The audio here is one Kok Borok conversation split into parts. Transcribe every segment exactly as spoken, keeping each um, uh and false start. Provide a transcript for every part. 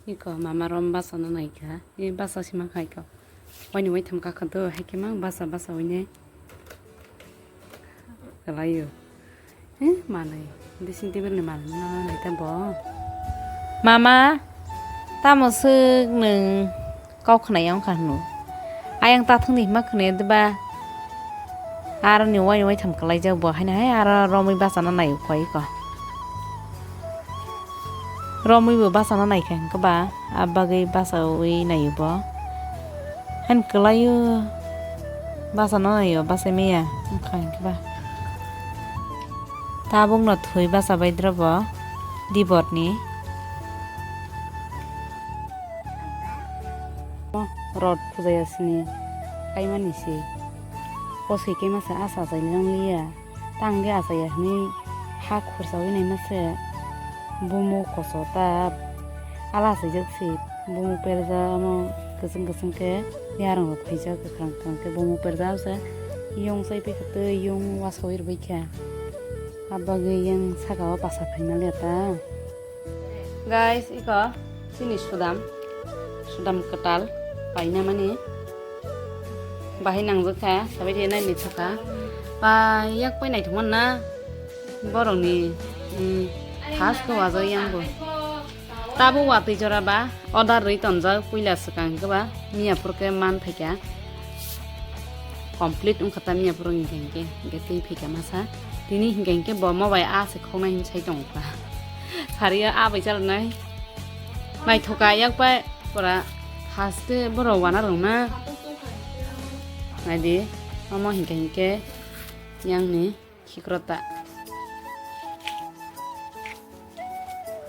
Iko mama rom basa no naikha. E basa sima khaikha. Waini waitham kakha do, haikhe mang basa basa wine. Kalaio. He, manwi. Dressing table ni manwi no naita bo. Mama, tamo swk nwng kok khna yang kha hwno. Ayang tathwng ni hima khna diba. Aro ni waini waitham kalaijak bo haino hai aro romwi basa no naio koi ko. Romwi bo basa no naikha hwnkhe ba, a bagwi basawi naio bo. Haino kwlaio basa no naio, basa maya wngkha hwnkhe ba. Tabuk no thwi basa bai dro bo, dibor ni. Rot pujaya sini kaimani se. O se khe masa asa jai liya. Tang de asaya hwnwi ha khursawi naima se bumo koso ta ala asajak se bumo perja omo kwchwng kwchwng khe yarwng rok phaijak kwkhwrang kwkhwrang khe bumo perja se yung sai paikha tei yung wasawi rwbaikha abagwi yang saka o basa phaima le ta. Guys, iko chini sudam, sudam kwtal paina mani bahai nangjak kha, sabai de nai naithok kha. Ba yak pai naithok man na borok ni, mm, first ko wajo yang bo. Tabo watwi jora ba order rwi tonjak puila swkang khe ba miya phur khe man phaikha. Complete wngkha tamya borok hinkhe hinkhe, hinkhe twi phika masa. Tini hinkhe hinkhe bo mobai a se khoknai hin sai tongo kha. Sariya a bai chalanai. Naithoka yak pai pura haste borok wana rwngna. Naidi, omo hinkhe hinkhe yangni khikrota.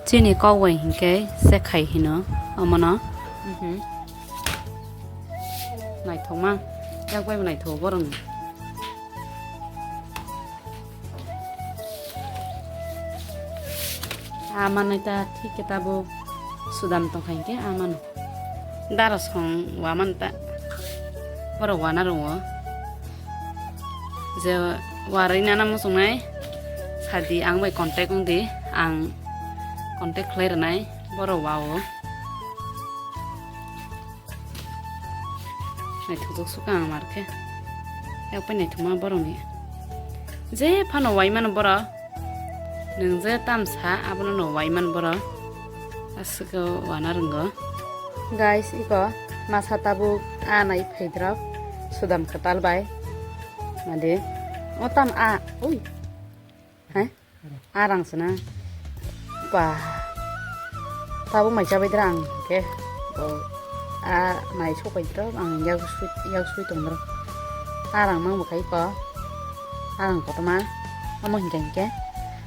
Chini kok bai hinkhe sekhai hino omono. Mhm. Naithokma, yak bai bo naithok borokni. A manwi ta thik khe tabuk sudam tongkha hinkhe a mano. Dara song wa man ta. Borok wana rwngo. Je warwi nana muchungnai sadi ang bai contact wngdi, ang contact khlai rwnai borok wao. Naithokjak sukha ang mar khe. Yak pai naithokma borokni. Je phano wai mano borok. Nwng je tamsa abono no waiman borok. Aswk o wana rwngo. Guys, iko masa tabuk a nai phaidrop sudam kwtal bai. Madi. O tam a. Ui. Hai. A rang sina. Ba. Tabuk mai chabai dra ang ke. O. A nai sok bai dra ang yak sui, yak sui tong dra. A rang mang bo khai ko. A rang kotorma. Omo hinkhe hinkhe.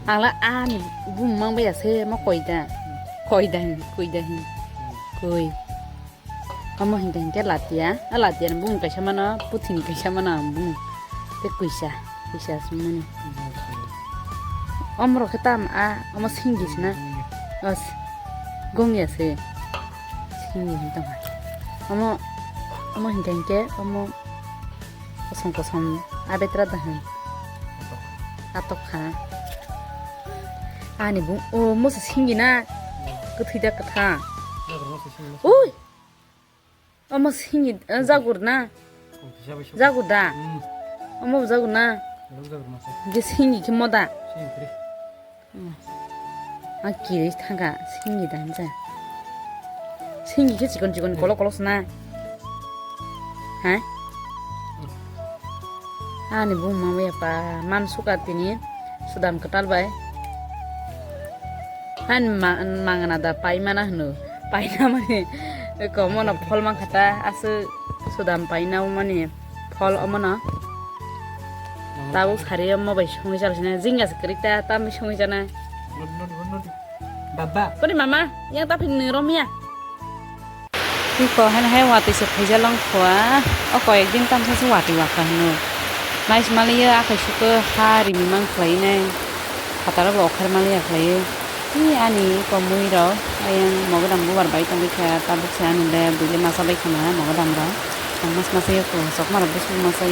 Ang la a ni bumung mang bai ya se mo koi da. Koi da hin, koi da hin. Koi. Omo hinkhe hinkhe latia. A latia ni bumung kaisa mano, puthini kaisa mano ang bumung. Te kuisa, kuisa sumani. Omorok khe tam a, omo singdi sina. Os, gongya se. Singdi hin tongkha. Omo, omo hinkhe hinkhe, omo kosom kosom a betra da hin. Atok kha. Ani bung, o, moso singdi na. Kwthwi da kwtha. Ui! Omo singdi, eh, jagur na? Jagur da? Hmm. Omo bo jagur na? Jagur, jagur masa. Ge singdi khe moda? Singdi khe. Hmm. A kiri thangka singdi da hinja. Singdi khe chikon chikon kolok kolok sna. Ha? Hmm. Ani bung mama ya pa man suka tini sudam kwtal bai. Han ma-, mangana da paimana hwno. Paina mani komono phol mankha ta, aswk sudam paina mani phol omono. Tabuk sari omo bai songwi chalo sina, jingga se kwrwi ta, tamni songwi chana. Baba. Kori mama, yang ta phini romia. Tiko haino hai watwi se phaija long khua. O koyek din tamsa se watwi wakha hino. Nai se maliya akhai suko ha rimi mang khlai nai. Phataro bo okhar maliya khlai. Ni ani komui rok ayang mogodam bubar bai tongwi kha tabuk se ani le buile masa bai khana mogodam rok. Ang mas masa yoko sokma rok bwswk masa.